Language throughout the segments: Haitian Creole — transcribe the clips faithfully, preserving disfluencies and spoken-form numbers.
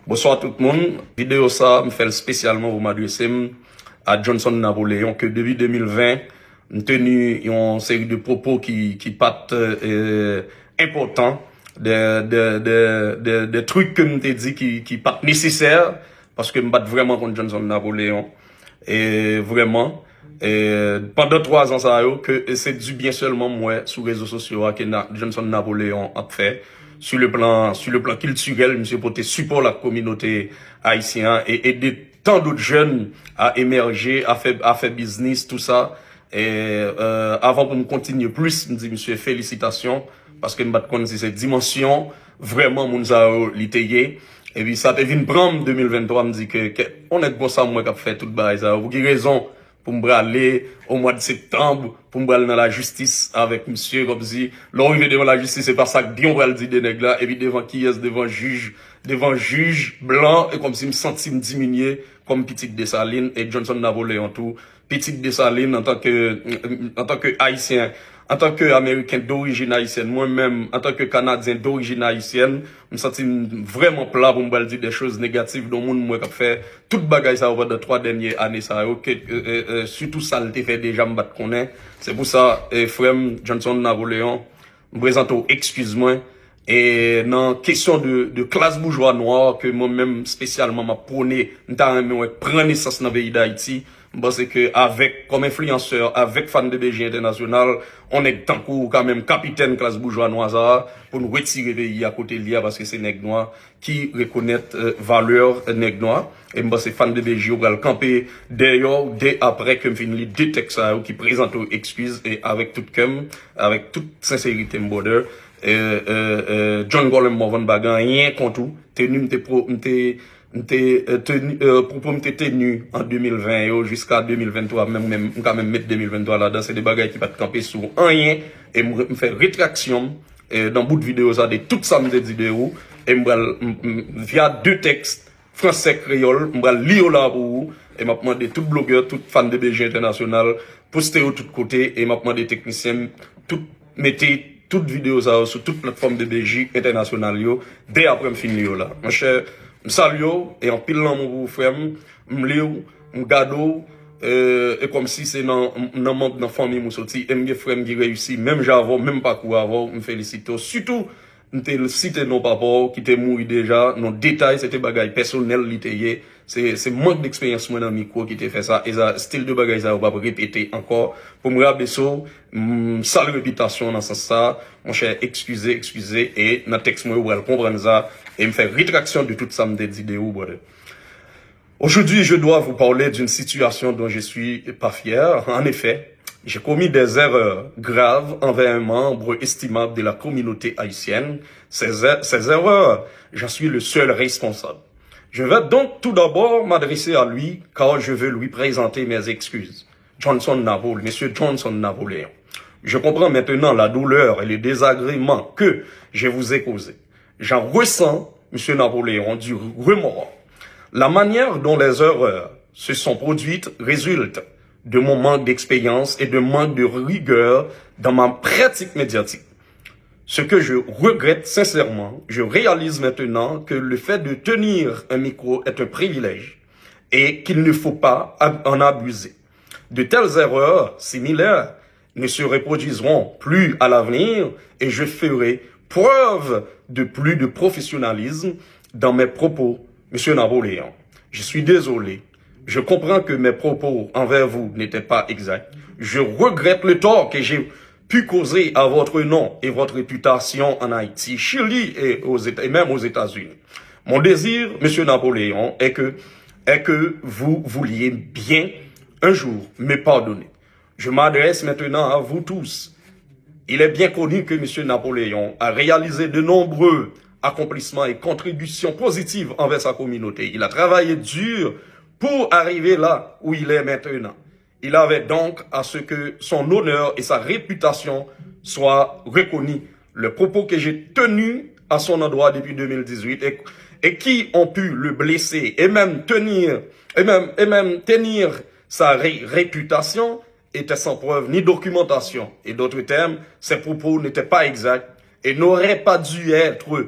Bonswa tout moun. Videyo sa, m fè l espesyalman pou m adrese m a Johnson Napoléon, ke depi de mil ven, m teni yon seri de pwopo ki, ki pa t, euh, enpòtan, de, de, de, de, de trik ke m te di ki, ki pa t nesesè, paske m pa t vrèman konn Johnson Napoléon. E vrèman, e pandan twa zan sa yo, ke se di byen sèlman m wè sou rezo sosyo a ke Na-, Johnson Napoléon ap fè. Sur le plan, sur le plan kiltirèl, misye pote sipò la kominote ayisyen an e ede tan dòt jèn a emèje, a fè, a fè biznis, tou sa. E, euh, avan pou m kontinye plis, m di misye felisitasyon, paske m pa t konn si se dimansyon vrèman moun sa yo li te ye. Epi sa te vin pran m de mil venntwa, m di ke, ke yon nèg konsa m wè k ap fè tout bagay sa yo. Pou ki rezon pou m prale o mwa de septanm, pou m pral nan lajistis avèk misye, kòmsi lè w rive devan lajistis, se pa sa k byen w pral di de nèg la, epi devan kiyès, devan jij, devan jij blan, e kòmsi m santi m diminye kòm pitit Desalin, e Johnson Napoléon tou, pitit Desalin antanke, antanke Ayisyen, antanke Ameriken dorijin ayisyèn, mwen menm, antanke Kanadyen dorijin ayisyèn, m santi m vrèman pla pou m pral di de choz negatif de yon moun m wè k ap fè tout bagay sa yo pandan twa dènye ane sa yo, ke, euh, euh, euh, sitou sa l te fè deja m pa t konnen. Se pou sa, eh, frè m Johnson Napoléon, m prezante w ekskiz mwen. E nan kesyon de, de klas boujwa nwa ke mwen menm espesyalman m ap pwone, m ta renmen wè pran nesans nan peyi Dayiti, m panse ke avèk, kòm enfliyansè, avèk Fan de B J Entènasyonal, yon nèg tankou w, kanmenm kapitèn klas boujwa nwa sa a, pou n retire peyi a kote l ye a, paske se nèg nwa ki rekonèt, euh, valè nèg nwa. E m panse Fan de B J yo pral kanpe dèyè w dè aprè ke m fin li de tèks sa yo ki prezante w ekskiz, e avèk tout kè m, avèk tout senserite m, brother. E, e, e, John Colem Morvan pa gen anyen kont ou. Teni m te pro-, m te, m te, e, teni, e, pwopo m te teni an de mil ven yo jiska de mil venntwa, menm, menm, m ka menm met de mil venntwa ladan, se de bagay ki pa t kanpe sou anyen. E m, m fè retraksyon m, e, nan bout videyo sa de tout sa m te di de ou. E m pral, m, m, via de tèks fransè kreyòl, m pral li yo la pou ou. E m ap mande tout blogè, tout fan de B J entènasyonal, poste yo tout kote. E m ap mande teknisyen m, tout, mete tout videyo sa yo sou tout platfòm de B J entènasyonal yo, dè aprè m fin li yo la. Monchè, m salye w, e anpil lanmou pou ou, frè m. M li w, m gade w, e, e kòmsi se nan, nan manm nan fanmi m ou soti. E m gen frè m ki reyisi, menm jan avè w, menm pakou avè w, m felisite w. Sitou, m te site non papa w ki te mouri deja, non detay, se te bagay pèsonèl li te ye. Se, se mank deksperyans mwen nan mikwo ki te fè sa. E sa, stil de bagay sa yo p ap repete ankò. Pou m rabese w, m sal repitasyon w nan sans sa. Monchè, ekskize, ekskize. E nan tèks mwen, ou pral konprann sa. E m fè retraksyon de tout sa m te di de ou, brother. Aujourd'hui, je dois vous parler d'une situation dont je suis pas fier. En effet, j'ai commis des erreurs graves envers un membre estimable de la communauté haïtienne. Ces, er-, ces erreurs, j'en suis le seul responsable. Je vais donc tout d'abord m'adresser à lui, car je veux lui présenter mes excuses. Johnson Napole, Monsieur Johnson Napoléon. Je comprends maintenant la douleur et le désagrément que je vous ai causé. J'en ressens, Monsieur Napoléon, du remords. La manière dont les erreurs se sont produites résulte de mon manque d'expérience et de manque de rigueur dans ma pratique médiatique. Ce que je regrette sincèrement, je réalise maintenant que le fait de tenir un micro est un privilège et qu'il ne faut pas ab-, en abuser. De telles erreurs similaires ne se reproduiront plus à l'avenir et je ferai preuve de plus de professionnalisme dans mes propos, Monsieur Napoléon. Je suis désolé. Je comprends que mes propos envers vous n'étaient pas exacts. Je regrette le tort que j'ai pu causer à votre nom et votre réputation en Haïti, Chili et aux Éta-, et même aux États-Unis. Mon désir, Monsieur Napoléon, est que, est que vous vouliez bien un jour me pardonner. Je m'adresse maintenant à vous tous. Il est bien connu que Monsieur Napoléon a réalisé de nombreux accomplissements et contributions positives envers sa communauté. Il a travaillé dur pour arriver là où il est maintenant. Il avait donc à ce que son honneur et sa réputation soient reconnus. Les propos que j'ai tenus à son endroit depuis deux mille dix-huit et, et qui ont pu le blesser et même tenir, et même, et même tenir sa ré-, réputation étaient sans preuve ni documentation. Et d'autres termes, ces propos n'étaient pas exacts et n'auraient pas dû être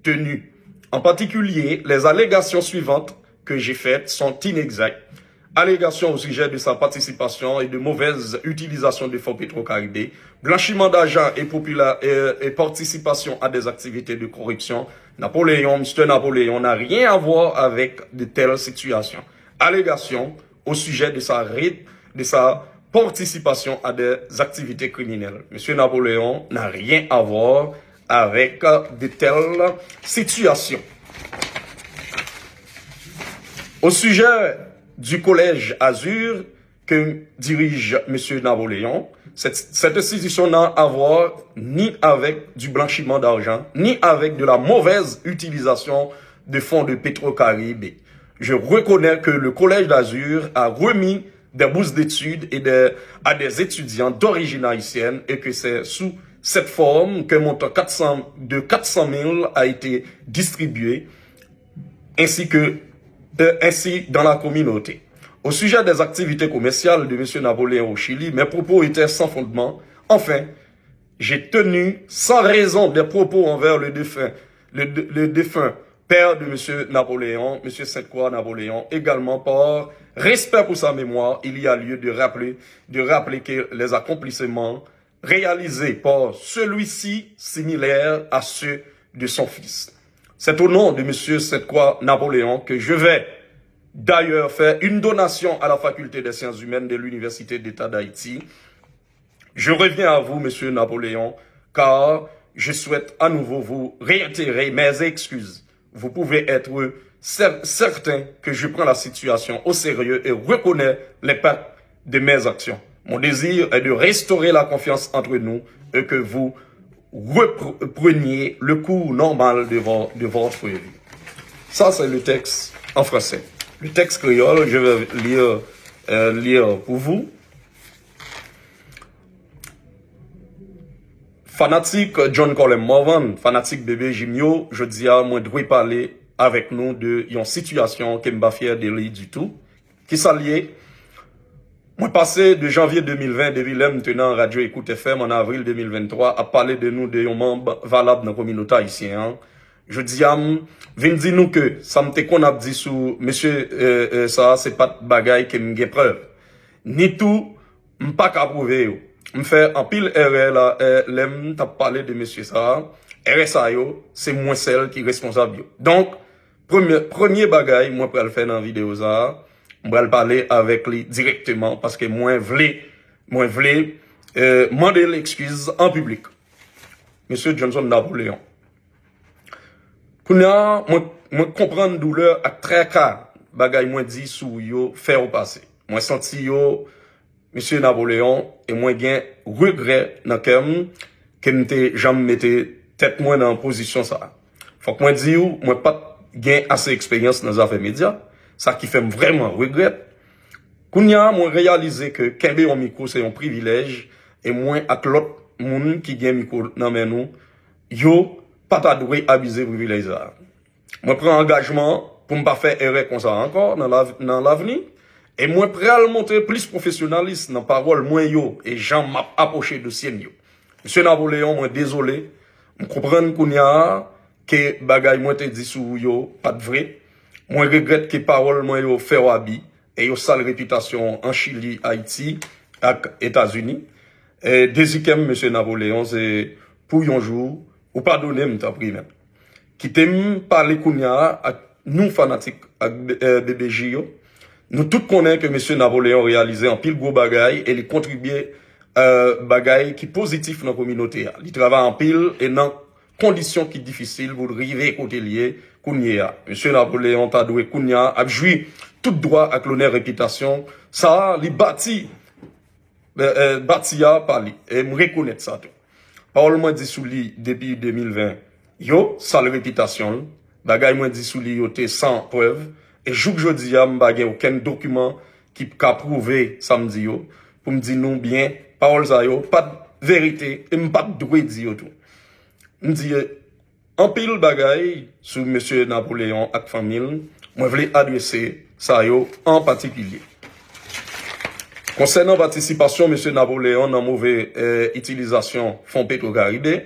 tenus. En particulier, les allégations suivantes que j'ai faites sont inexactes. Allégations au sujet de sa participation et de mauvaise utilisation de fonds Petro-Caribe, blanchiment d'argent et, popula- et, et participation à des activités de corruption. Napoléon, Mister Napoléon n'a rien à voir avec de telles situations. Allégations au sujet de sa, ré- de sa participation à des activités criminelles. Monsieur Napoléon n'a rien à voir avec de telles situations. Au sujet du collège Azur que dirige Monsieur Napoléon, cette, cette institution n'a à voir ni avec du blanchiment d'argent, ni avec de la mauvaise utilisation de fonds de Petro-Caribe. Je reconnais que le Collège d'Azur a remis des bourses d'études et des, à des étudiants d'origine haïtienne et que c'est sous cette forme qu'un montant quatre cents, de quatre cent mille a été distribué ainsi que euh, ainsi dans la communauté. Au sujet des activités commerciales de Monsieur Napoléon au Chili, mes propos étaient sans fondement. Enfin, j'ai tenu sans raison des propos envers le défunt, le, le défunt père de Monsieur Napoléon, Monsieur Sainte-Croix Napoléon, également par respect pour sa mémoire, il y a lieu de rappeler, de rappeler que les accomplissements réalisés par celui-ci similaires à ceux de son fils. C'est au nom de Monsieur Sainte-Croix Napoléon que je vais d'ailleurs faire une donation à la Faculté des Sciences Humaines de l'Université d'État d'Haïti. Je reviens à vous, Monsieur Napoléon, car je souhaite à nouveau vous réitérer mes excuses. Vous pouvez être cer- certain que je prends la situation au sérieux et reconnais l'impact de mes actions. Mon désir est de restaurer la confiance entre nous et que vous repreniez le cours normal de, vo- de votre vie. Ça, c'est le texte en français. Le texte créole, je vais lire, euh, lire pour vous. Fanatik John Colem Morvan, fanatik Bebe Jim yo, jodi a mwen dwe pale avèk nou de yon sitiyasyon ke m pa fyè de li ditou. Kisa l ye? Mwen pase de janvye de mil ven, depi lè m te nan Radyo Ecoute F M an avril de mil venntwa, ap pale de nou de yon manm valab nan kominote ayisyen an. Jodi a, m vin di nou ke sa m te konn ap di sou mesye, e, e, sa a, se pa t bagay ke m gen prèv. Ni tou, m pa ka pwouve yo. M fè anpil erè la, e, lè m t ap pale de mesye sa a. Erè sa yo, se mwen sèl ki responsab yo. Donk, premye, premye bagay mwen pral fè nan videyo sa a, m pral pale avèk li dirèkteman paske mwen vle, mwen vle, e, mande l ekskiz an piblik. Mesye Johnson Napoléon. Kounye a, mwen, mwen konprann doulè ak traka bagay mwen di sou ou yo fè w pase. Mwen santi yo, Mesye Napoléon, e mwen gen regrè nan kè m ke m te janm mete tèt mwen nan pozisyon sa a. Fòk mwen di w, mwen pa t gen ase eksperyans nan zafè medya, sa ki fè m vrèman regrèt. Kounye a, mwen reyalize ke kenbe yon mikwo se yon privilèj, e mwen ak lòt moun ki gen mikwo nan men nou, yo pa ta dwe abize privilèj sa a. Mwen pran angajman pou m pa fè erè konsa ankò nan lav- nan lavni, e mwen pral montre plis pwofesyonalis nan pawòl mwen yo e jan m ap apwoche dosye m yo. Mesye Napoléon, mwen dezole, m konprann kounye a ke bagay mwen te di sou ou yo pa t vre. Mwen regrèt ke pawòl mwen yo fè w abi e yo sal repitasyon w an Chili, Ayiti ak Etazini. E dezi kè m, Mesye Napoléon, se pou yon jou ou padone m, tanpri, men. Kite m pale kounye a ak nou fanatik ak, e, B B J yo. Nou tout konnen ke Mesye Napoléon reyalize anpil gwo bagay e li kontribye, e, bagay ki pozitif nan kominote a. Li travay anpil e nan kondisyon ki difisil pou l rive kote l ye kounye a. Mesye Napoléon ta dwe kounye a ap jwi tout dwa ak lonè repitasyon sa a li bati, e, e, bati a pa li. E m rekonèt sa tou. Pawòl mwen di sou li depi de mil ven yo sal repitasyon l. Bagay mwen di sou li yo te san prèv. E jouk jodi a, m pa gen okenn dokiman ki ka pwouve sa m di yo. Pou m di nou byen, pawòl sa yo pa t verite e m pa t dwe di yo tou. M di anpil bagay sou Mesye Napoléon ak fanmi l. Mwen vle adrese sa yo an patikilye. Konsènan patisipasyon Mesye Napoléon nan move, e, itilizasyon fon Petro Caribe,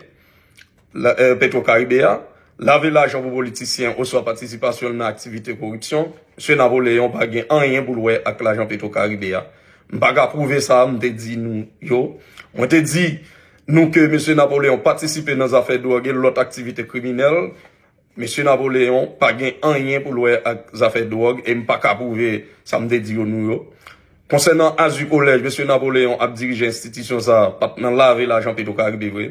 la, e, Petro Caribe a, Lave lajan pou politisyen oswa patisipasyon l nan aktivite koripsyon, Mesye Napoleon pa gen anyen pou l wè ak lajan Petro Caribe a. M pa ka pwouve sa m te di nou yo. Mwen te di nou ke Mesye Napoleon patisipe nan zafè dwòg e lòt aktivite kriminèl. Mesye Napoleon pa gen anyen pou l wè ak zafè dwòg e m pa ka pwouve sa m te di yo nou yo. Konsènan Azu Kolèj, Mesye Napoleon ap dirije enstitisyon sa a, pa t nan lave lajan Petro Caribe vre,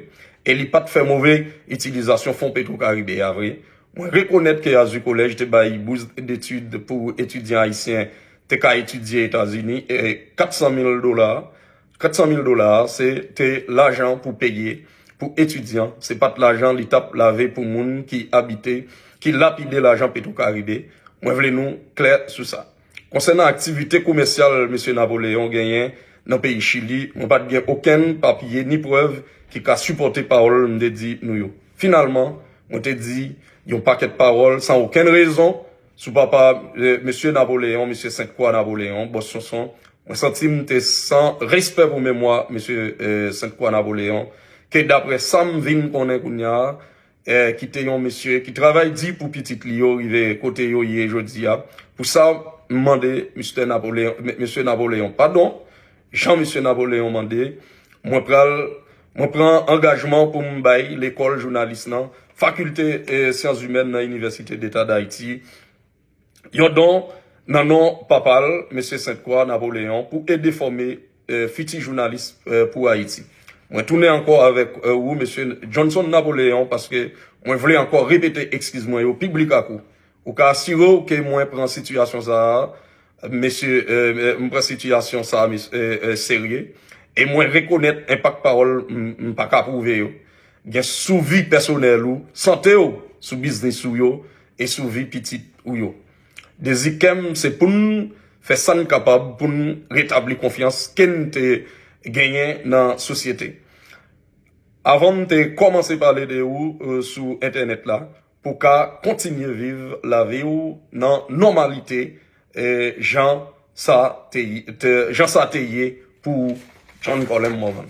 e li pa t fè move itilizasyon fon Petro Caribe a vre. Mwen rekonèt ke Azu Kolèj te bay bous detid pou etidyan ayisyen te ka etidye Etazini, e kat san mil dola, kat san mil dola a, se te lajan pou peye pou etidyan, se pa t lajan li t ap lave pou moun ki abite, ki lapide lajan Petro Caribe. Mwen vle nou klè sou sa. Konsènan aktivite komèsyal Mesye Napoleon genyen nan peyi Chili, mwen pa t gen okenn papye ni prèv ki ka sipòte pawòl m te di nou yo. Finalman, mwen te di yon pakèt pawòl san okenn rezon sou papa, eh, Mesye Napoleon, Mesye Sent Kwa Napoleon, Bòs Sonson. Mwen santi m te san respè pou memwa Mesye, eh, Sent Kwa Napoleon, ke daprè sa m vin konnen kounye a, eh, ki te yon mesye ki travay di pou pitit li yo rive kote yo ye jodi a. Pou sa, m mande Mistè Napoleon, M-, Mesye Napoleon padon, jan Mesye Napoleon mande, mwen pral, mwen pran angajman pou m bay lekòl jounalis nan, Fakilte, eh, Syans Imèn nan Inivèsite Deta Dayiti, yon don nan non papa l, Mesye Sent Kwa Napoleon, pou ede fòme, eh, fiti jounalis, eh, pou Ayiti. Mwen tounen ankò avèk, eh, ou, Mesye Johnson Napoleon, paske mwen vle ankò repete ekskiz mwen yo piblik ak ou. Ou ka asire w ke mwen pran sitiyasyon sa a, mesye, eh, eh, m pran sitiyasyon sa a, mes-, eh, eh, serye. E mwen rekonèt enpak pawòl m, m pa ka pwouve yo gen sou vi pèsonèl ou, sante w, sou biznis ou yo, e sou vi pitit ou yo. Dezi kè m se pou n fè sa n kapab pou n retabli konfyans ke n te genyen nan sosyete. Avan m te kòmanse pale de ou, eh, sou entènèt la, pou w ka kontinye viv lavi w nan nòmalite, eh, jan sa te, te, jan sa te ye pou John Colem Morvan.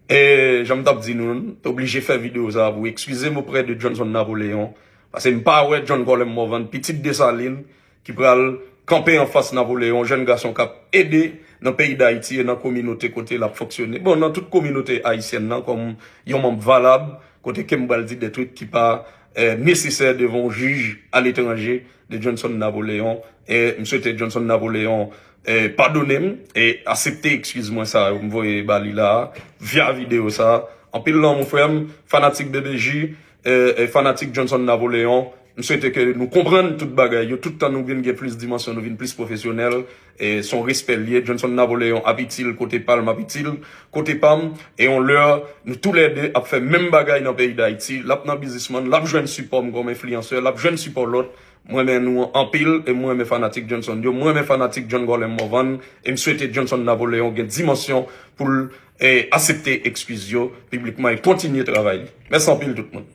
E jan m t ap di nou, m te oblije fè videyo sa a pou ekskize m oprè de Johnson Napoleon, paske m pa wè John Colem Morvan, pitit Desalin, ki pral kanpe anfas Napoleon, jèn gason k ap ede nan peyi Dayiti e nan kominote kote l ap fonksyone. Bon, nan tout kominote ayisyèn nan, kòm yon manm valab, kote ke m pral di de twit ki pa, eh, nesesè devan yon jij aletranje de Johnson Napoleon. E m swete Johnson Napoleon, eh, padone m e aksepte ekskiz mwen sa yo m voye ba li la a, via videyo sa a. Anpil lanmou, frè m, fanatik B B J, eh, eh, fanatik Johnson Napoleon. M swete ke nou konprann tout bagay yo, tout tan nou vin gen plis dimansyon, nou vin plis pwofesyonèl. E se yon respè l ye. Johnson Napoleon ap itil kote pa l, m ap itil kote pa m. E yon lè, nou toulède ap fè menm bagay nan peyi Dayiti. L ap nan biznisman, l ap jwenn sipò m kòm enfliyansè, l ap jwenn sipò lòt. Mwen renmen nou anpil e mwen renmen fanatik Johnson yo. Mwen renmen fanatik John Colem Morvan. E m swete Johnson Napoleon gen dimansyon pou l, eh, aksepte ekskiz yo piblikman e kontinye travay li. Mèsi anpil tout moun.